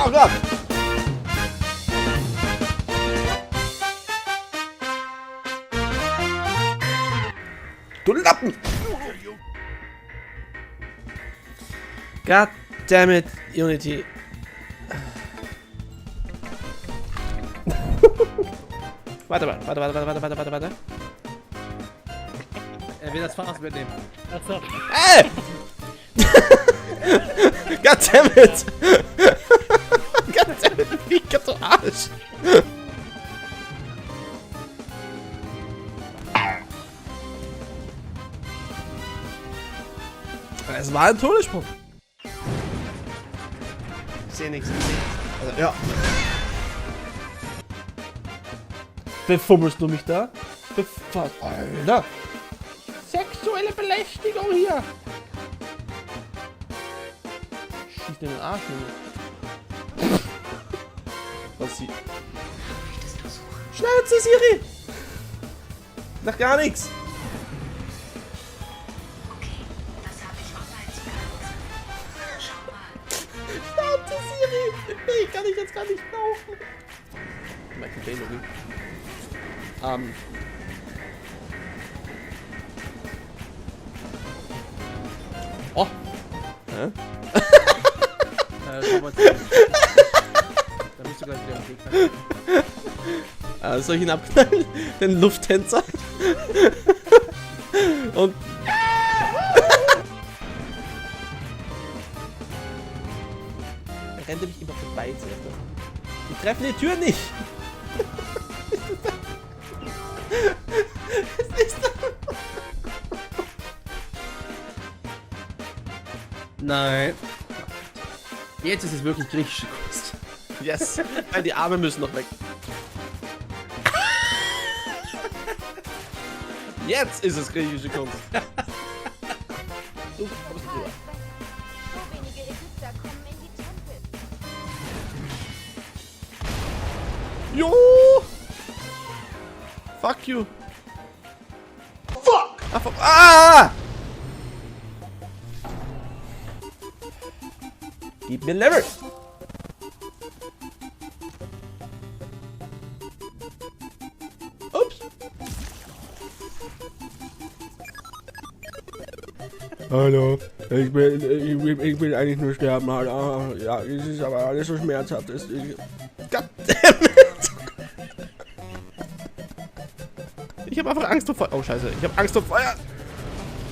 Oh Gott! Du Lappen! God damn it, Unity. Warte mal, warte, warte, warte, warte, warte, warte. Er will das Fass mitnehmen. Achso. Ey! God damn it! God damn it, Mika, du Arsch! Es war ein Todessprung. Ich sehe nichts, ich seh nichts. Also, ja. Befummelst du mich da? Bef Alter! Sexuelle Belästigung hier! Schieß dir in den Arsch, Junge. Was sie. Schnauze, Siri! Nach gar nichts! Okay, das habe ich online zu gar nichts. Schau mal. Schnauze, Siri! Nee, kann ich jetzt gar nicht laufen. Michael Bay Logik. Oh! Hä? Da bist du gleich wieder im Gegner. Soll ich ihn abknallen? Den Lufttänzer? Und. Er rennt nämlich immer vorbei zuerst. Die treffen die Tür nicht! Was ist das? Nein. Jetzt ist es wirklich griechische Kunst. Yes! Nein, die Arme müssen noch weg. Jetzt ist es griechische Kunst. Du kommst drüber. So wenige Ägypter kommen in die Tempel. Jo! Fuck you! Fuck! Ah, fuck. Ah! Gib mir ein Level! Ups! Hallo, ich will eigentlich nur sterben. Ah, ja, es ist aber alles so schmerzhaft. God damn it! Ich habe einfach Angst vor Feuer. Oh, scheiße. Ich habe Angst vor Feuer.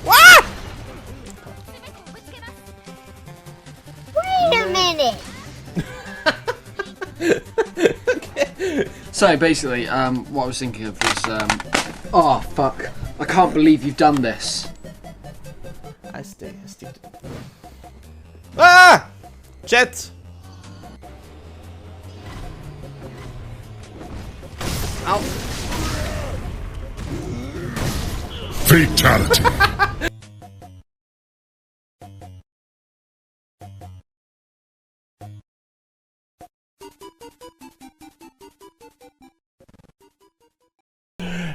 Ah! Wait a minute! Okay. So basically, what I was thinking of was, oh fuck, I can't believe you've done this. I stick to. Ah! Chat! Au! Fatality.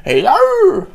Hey, yo!